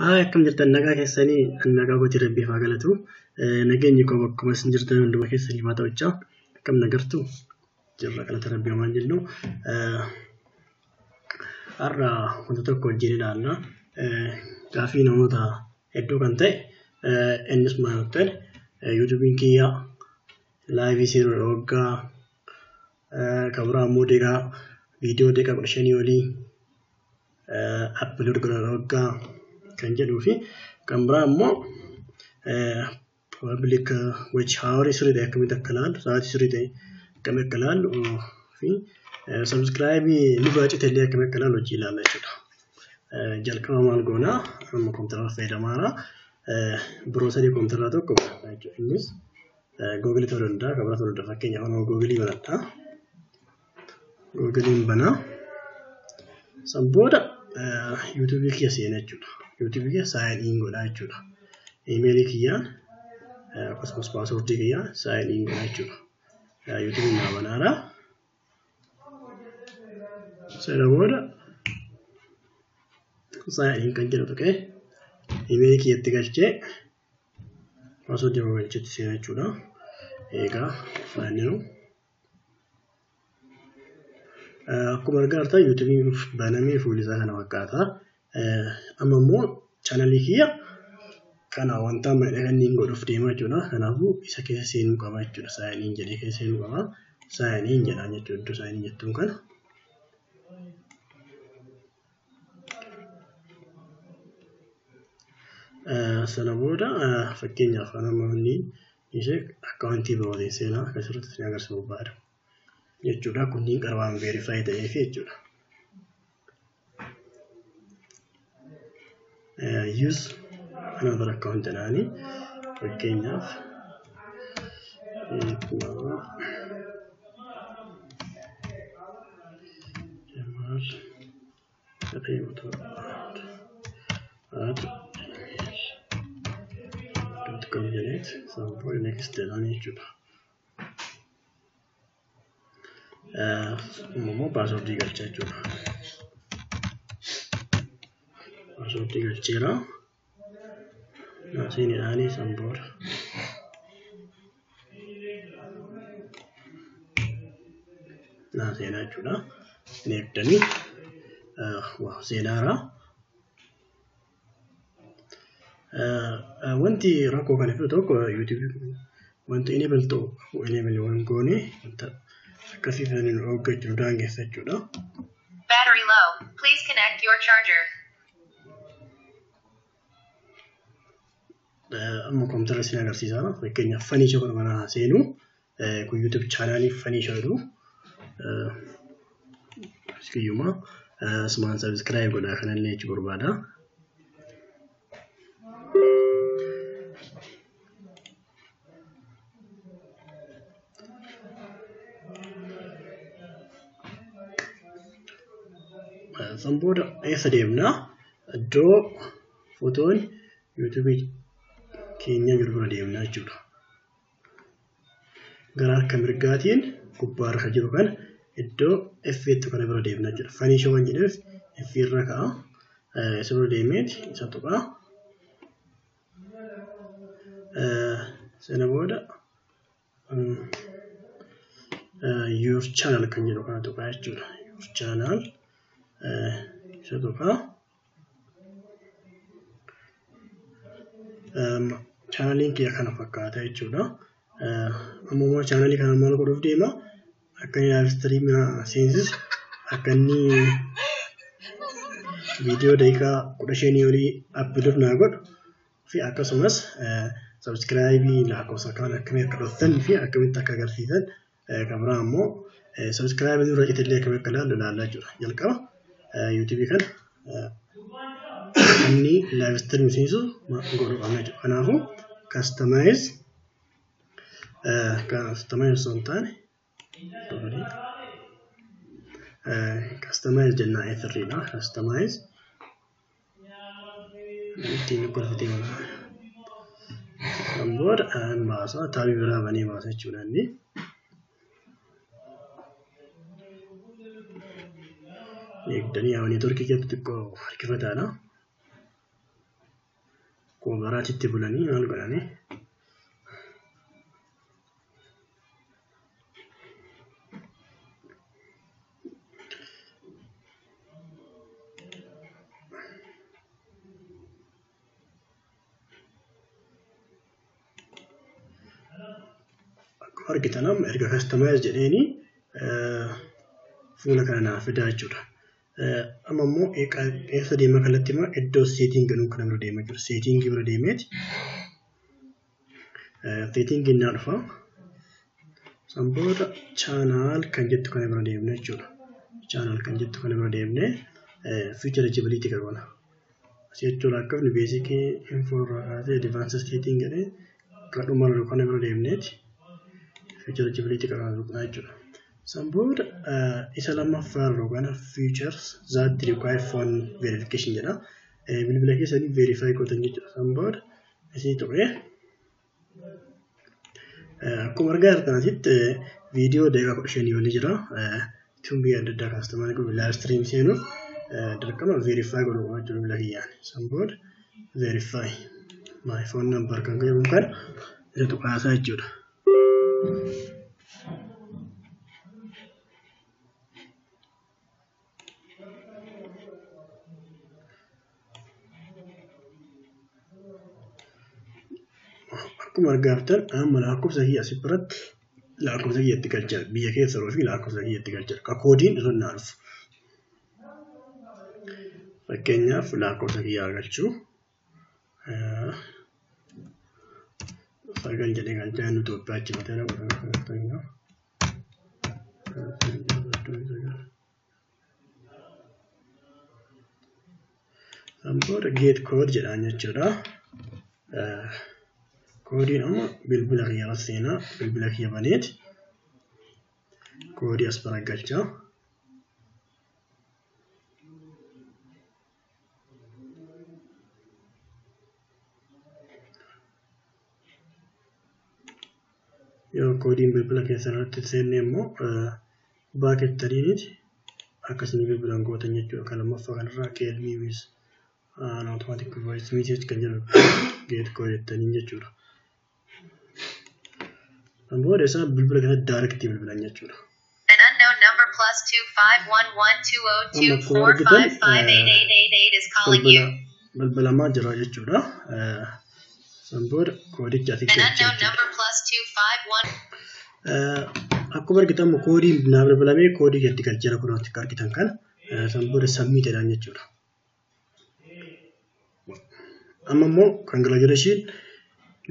Haa, akkam jirtan nagaa keessanii nagaa gooti rabbiif haa galatu. Nageenyi koo bakkuma isin jirtan hunduma keessanii haa ta'uchaa. Akkam nagartu jirra galata rabbii homaan jennu. Har'a wanta tokko wajjin ilaalla. Gaaffii namoota hedduu kan ta'e innis maal ta'e yuutuubiin kiyya laayivii seenuu waggaa kan biraa immoo deeqaa viidiyoo deeqaa 15 olii upload godhan waggaa kan jedhuu fi kan biraa immoo public watch hour sirrii ta'e akkamitti akka ilaallu sa'aatii sirrii ta'e akkamitti akka ilaallu fi subscribe nurraa cite illee akkamitti akka ilaallu hojii ilaalla jechuudha. Jalqaba maal goonaa amma kompiitara fayyadamaara. Biroosarii kompiitara tokko jechuudha. Innis googilii ta'uu danda'a kan biraa ta'uu danda'a fakkeenyaaf amma googilii banadha. Googiliin banaa. San booda yuutuubii kiyya seena jechuudha. Yuutuubii kiyya saayin in godhaa jechuudha. Iimeelii kiyyaan akkasumas paaswordii kiyyaan saayin in godhaa jechuudha. Yuutuubiin naa banaara. Sana booda saayin in kan jedhu tuqee iimeelii kiyyatti galchee paaswordii koo galcheetti seena jechuudha. Egaa faaninu. Akkuma argaa jirtan yuutuubiin banamee fuulli isaa kana fakkaata. Amma immoo chaanalii kiyya kana wanta amma inni godhuuf deemaa jechuudha. Kanaafuu isa keessa seenuu qaba jechuudha. Saayiniin jedhee keessa seenuu qaba. Saayiniin jedhaan jechuudha. Iddoo saayiniin jettuun kana. Sana booda fakkeenyaaf amma inni ishee akkaawuntii birootiin seenaa akkasirratti isin agarsiisuu barbaada jechuudha. Kunniin qarwaan veerifaayi ta'eef jechuudha. Use another account jedhaanii fakkeenyaaf Jamal @gmail.com jedheet san booda next jedhaan jechuudha. Immoo paaswordii galcha jechuudha. Paaswordii galcheera. Naasiin san booda. Naa seenaa jechuudha. Ni eegdanii waa seenaara. Wanti rakkoo kana fidu tokko yuutuubii wanti enable ta'u enable waan goone wanta akkasii sana nu hooggachuu daangessa jechuudha. Battery low. Please connect your charger. Amma kompiitara isin agarsiisa. Fakkeenyaaf fanii ishee kana mana seenu kun YouTube chaanaalii fanii ishee jedhu kiyyuma asumaan subscribe godhaa kanallee jechuu barbaada. San booda eessa deemnaa? Iddoo footoon yuutuubii keenya jiru bira deemnaa jechuudha. Gara harka mirgaatiin gubbaarra kan jiru kana iddoo F kana bira deemnaa jechuudha. Fanii ishee waan jedheef F irra ka'a. Isa bira deemeeti isa tuqaa. Sana booda your channel kan jedhu kana tuqaa jechuudha. Your channel isa tuqaa. Chaanaliin kiyya kana fakkaata jechuudha. Amma immoo chaanalii kana maal godhuuf deema? Akka inni live stream seensisu, akka inni viidiyoo daqiiqaa 15 olii upload naa godhu fi akkasumas subscribe lakkoofsa kaan akkamitti akka dhoftan fi akkamitti akka agarsiisan kan biraa immoo subscribe dura cite illee akkamitti akka ilaallu ilaallaa jechuudha. Jalqaba yuutuubii kana inni live stream seensisu godhuu qabna jechuudha. Kanaafuu customize osoo hin taane customize jennaa sirriidha. Customize ittiin kolfatee mana. Kan booda baasa taabii biraa banee baasa jechuudha inni. Eegdanii yaa neetworkii keessatti xiqqoo harkifataadha. Koobaraatitti bulanii maal godhanii? Akkuma argitan amma erga customize jedheeni fuula kana naaf fidaa jechuudha. Amma immoo eessa deema kallattii immoo iddoo setting nu kana bira deema jechuudha. Setting bira deemeeti. Setting naa dhufa. San booda channel kan jettu kana bira deemna jechuudha. Channel kan jettu kana bira deemnee feature eligibility qabna. Asii jechuudha akkafni basic info irraa kaasee advanced setting jedhee kadhuma kana bira deemneeti. Feature eligibility qabna jechuudha. San booda isa lammaffaa irra kana features that require phone verification jedha. Bilbila keessanii verify gootan jechuudha. San booda isii tuqee akkuma argaa jirtan asitti viidiyoo daqiiqaa 15 olii jira. Tumbii adda addaa kaastamaan kun live stream seenuuf dirqama verify godhuu qaba jechuudha bilbila kiyyaan. San booda verify my phone number kan jedhamu kana isa tuqaasaa jechuudha. Akkuma argaa jirtan amma lakkoofsa kiyya asii biratti lakkoofsa kiyya itti galchaa biyya keessa yeroo fi lakkoofsa kiyya itti galchaa ka koodiin irra naa dhufu. Fakkeenyaaf lakkoofsa kiyyaa galchuu 9 jedhee galchaa inni Itoophiyaa achi mateera godha. San booda get code jedhaan jechuudha. Koodiin amma bilbila kiyya irra seenaa bilbila kiyya baneeti koodii as bira galchaa. Yoo koodiin bilbila keessan irratti seenne immoo baakettaniiniti akkasii bilbilan gootan jechuudha. Kan lammaffaa kanarraa call me with an automatic voice message kan jedhu get code jettaniin jechuudha. Kan booda isaa bilbila keessatti direct bilbilan jechuudha. An unknown number +251 1 2 Amma 0 2 akkuma 4 argitan 5 5 8 8 8 8 is calling you. bilbilamaa jira jechuudha. San booda koodicha asii An galcha unknown jechuudha. number +251 Akkuma argitan koodiin naa bilbilamee koodii gadi galcheera kun akka argitan kana san booda submit jedhaan jechuudha. Amma immoo congratulation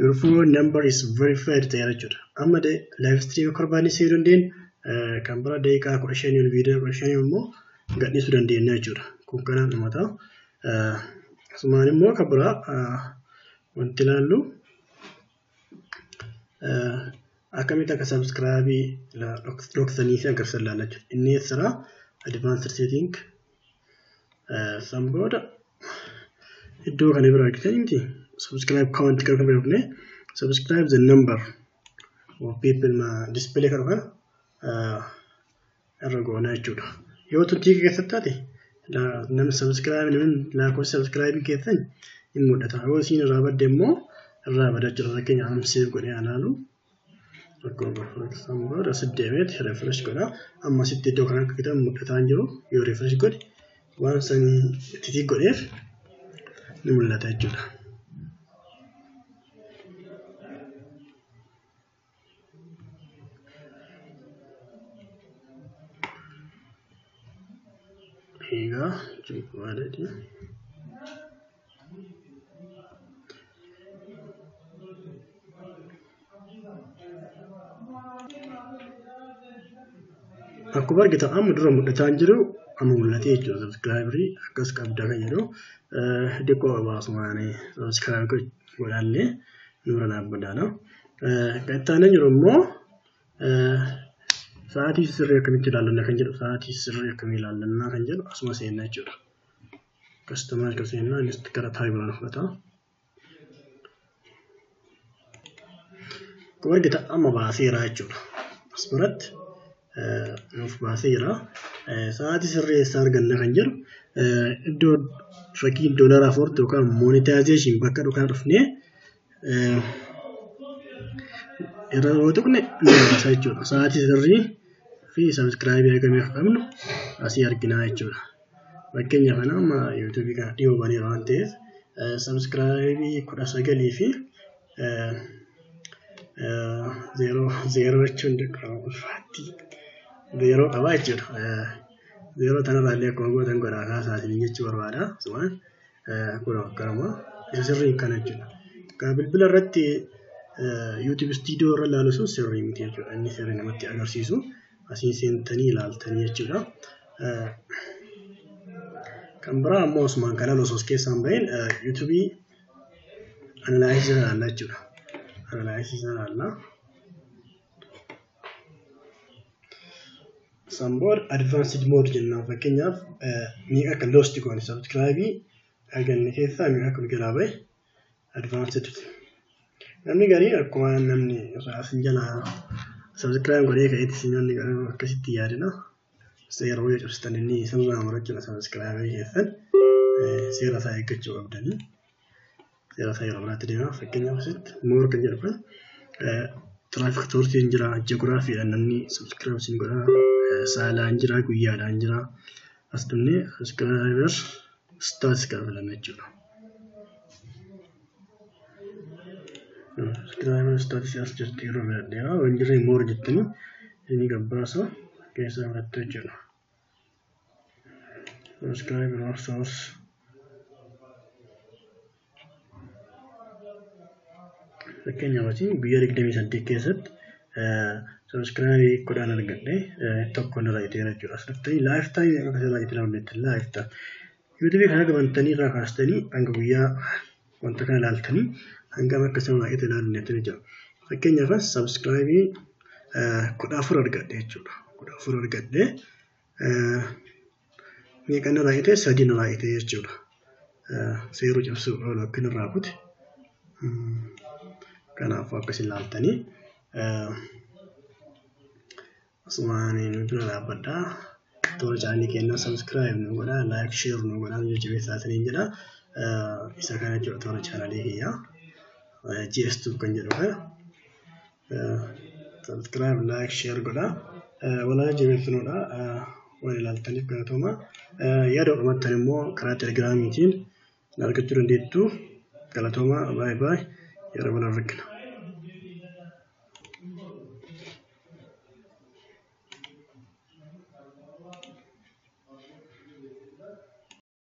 your phone number is verified ta'eera jechuudha. Amma live stream akka barbaanne seenuu dandeenya. Kan bira daqiiqaa 15 ol viidiyoo 15 immoo gadhiisuu dandeenya jechuudha. Kun kanaan dhuma ta'a. Asumaan immoo kan biraa wanti ilaallu akkamitti akka subscribe dhoksanii fi agarsiisan ilaalla jechuudha. Inni eessadha? Advanced setting san booda iddoo kana bira argitan miti subscribe count kan bira dhufne subscribe the number of people ma display kan kana irra goona jechuudha. Yoo turtii keessatti taate namni subscribe namni lakkoofsa subscribe keessan hin mul'ata. Yoo isiin irraa badde immoo irraa badaa jira. Fakkeenyaaf amma save godhee ilaalu. San booda asitti deemeeti refresh godha. Amma asitti iddoo kana akka kitaaba mul'ataa hin jiru. Yoo refresh godhe waan san itti godheef ni mul'ata jechuudha. Egaa cuuphaadha. Akkuma argitan amma dura mul'ataa hin jiru amma mul'atee jechuudha. Subscriberii akkas qabda kan jedhu xiqqoo baasumaan subscribe godhallee nurra dhaabbataadha. Kan itti aanee jiru immoo sa'aatii sirrii akkamitti ilaallanna kan jedhu sa'aatii sirrii akkamii ilaallannaa kan jedhu asuma seenna jechuudha. Customize kan seenna innis gara taayibiraan fudhata. Akkuma argitan amma baaseera jechuudha. As biratti Nuuf baasee jira. Sa'aatii sirrii eessaa arganna kan jedhu iddoo fakkiin $4 yookaan monetization bakka dhukaa dhufnee irra yoo tuqne nu baasa jechuudha. Sa'aatii sirrii fi subscribe hagamii akka qabnu asii arginaa jechuudha. Fakkeenyaaf ana amma yuutuubii kana dhiyoo baneera waan ta'eef subscribe 19 fi 0 0 jechuun dirqama ulfaatti. 0 qaba jechuudha. 0 tanarraa illee akkuma gootan godhaa kaasaatiin jechuu barbaada. Sumaan kun akkanuma isa sirrii kana jechuudha. Kan bilbila irratti YouTube studio irra ilaalu sun sirrii miti jechuudha. Inni sirrii namatti agarsiisu asiin seentanii ilaaltanii jechuudha. Kan biraa ammoo osumaan kana osoo as keessaa hin bahin YouTube analysis ilaalla jechuudha. Analysis ilaalla. San booda advanced mode jennaan fakkeenyaaf meeqa akka lost goone subscribe arganne keessaa meeqa akka nu jalaa bahe advanced. Namni gariin akkuma namni asin jalaa subscribe godhee ka'eetti namni akkasitti yaadina. Seera yoo cabsitan inni sirraa murachuudha subscribe keessan seera isaa eeggachuu qabdanii. Seera isaa yeroo biraatti deema. Fakkeenyaaf asitti more kan jedhu kun traffic sourceiin jira, ji'ogiraafiidhaan namni subscribe isin godha, saalaan jira, guyyaadhaan jira. As dhufnee subscriber status kan filanna jechuudha. Subscriber status as jirti yeroo filadheera. Waan jirre more jettanii inni gabbaasa keessaa filattu jechuudha. Subscriber source fakkeenyaaf asii guyyaa 28 keessatti subscribe 10 argadhe tokko irraa iteera jechuudha. As dhuftanii lifetime akka asirraa itti ilaalu lifetime. YouTube kana gabantanii irraa kaastanii hanga guyyaa wanta kana ilaaltanii hangam akka isin itti ilaalu dandeettan jira. Fakkeenyaaf subscribe 14 argadhe jechuudha. 14 argadhe meeqa irraa ite 3 irraa ite jechuudha. Seeruu cabsuu oolu akka irraa kute. Kanaafuu akkas ilaaltanii asumaan nu bira dhaabbadhaa. Toora channelii keenyaa subscribe nu godhaa, like, share nu godhaa, nu jajjabeessaa isiniin jedha. Isa kana jechuudha toora channelii kiyyaa. GS2 kan jedhu kana. Subscribe, like, share godhaa. Walaa jajjabeessinuudha. Waan ilaaltaniif galatooma. Yaada qabaattan immoo karaa telegiraamiitiin argachuu dandeettu. Galatooma. Baay'ee baay'ee. Yeroo wal argina.